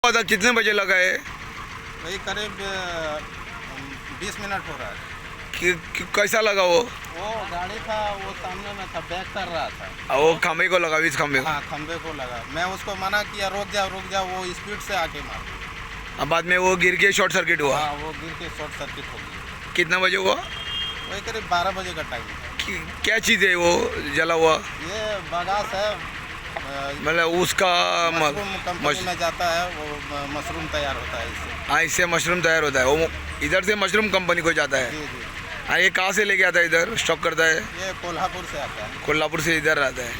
था, कितने बजे लगा है? वही करीब 20 मिनट हो रहा है। कि कैसा लगा वो? वो गाड़ी था, वो सामने में था, बैक कर रहा था। वो खंबे को लगा, वीज खंबे को? हाँ, खंबे को लगा। मैं उसको मना किया, रुक जाओ, रुक जाओ, वो स्पीड से आके मार गया। अब बाद में वो गिर के शॉर्ट सर्किट हुआ? हाँ, वो गिर के शॉर्ट सर्किट हो गया। कितना बजे हुआ? वही करीब 12 बजे का टाइम था। क्या चीज़ है वो जला हुआ? ये बगास है। मतलब उसका मशरूम कंपनी में जाता है, वो मशरूम तैयार होता है इससे। हाँ, इससे मशरूम तैयार होता है। वो इधर से मशरूम कंपनी को जाता है? जी। हाँ, ये कहाँ से लेके आता है, इधर स्टॉक करता है? ये कोल्हापुर से आता है। कोल्हापुर से इधर आता है।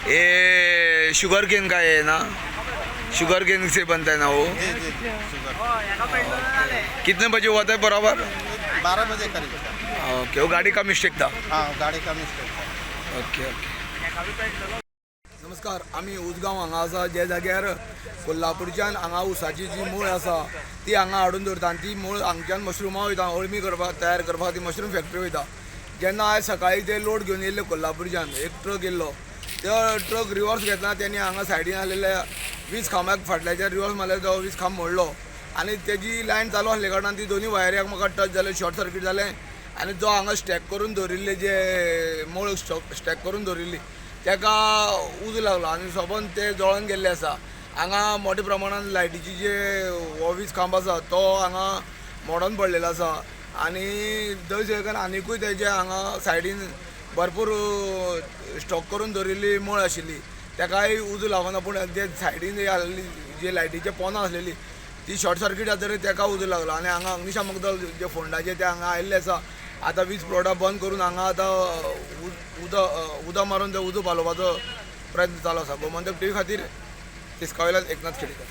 ये शुगर केन का है ना? शुगर केन से बनता है ना वो? जी, शुगर। कितने बजे हुआ था बराबर? 12 बजे करीब था। ओके, वो गाड़ी का मिस्टेक था? हाँ, गाड़ी का मिस्टेक था। ओके। नमस्कार, आमी उसगांव हांगा आसा, जे जाग्यार कोल्हापूरच्यान हांगा ऊसाची जी मूळ आसा ती हांगा हाडून दवरता आनी ती मूळ हांगच्यान मशरुमां वयता, अळमी करपाक तयार करपाक ती मशरूम फॅक्टरी वयता. जेन्ना आयज सकाळीं ते लोड घेवन येयल्ले कोल्हापूरच्यान, एक ट्रक येयल्लो, तो ट्रक रिवर्स घेतना तेणी हांगा सायडीन आसलेल्या वीज खांब्याक फाटल्याच्यान रिवर्स मारले, तो वीज खांब मोडलो आनी तेजी लायन चालू आसले कारणान ती दोनूय वायरी एकमेकाक टच जाले, शॉर्ट सर्कीट जालें आनी जो हांगा स्टॅक करून दवरिल्ले, जे मूळ स्टॅक करून दवरिल्ली, तेका उजो लागलो आनी सोबोन ते जळोन गेल्ले आसा. हांगा मोठ्या प्रमाणान लायटीची जे हो वीज खांब आसा तो हांगा मोडोन पडलेलो आसा आनी थंय आनिकूय तेजे हांगा सायडीन भरपूर स्टॉक करून दवरिल्ली मूळ आशिल्ली, तेकाय उजो लागना, पूण जे सायडीन जे आसलेली, जे लायटीचे पोंदां आसलेली, ती शॉर्ट सर्कीट जातकीर तेका उजो लागलो. आनी हांगा अग्निशामक दल जे फोंडाचे ते हांगा आयिल्ले आसा. आतां वीज पुरवठा बंद करून हांगा आतां उदक उदक मारून ते उजो पालोवपाचो प्रयत्न चालू आसा. गोमंतक टीव्ही खातीर तिस्कावयल्यान एकनाथ खेडेकर.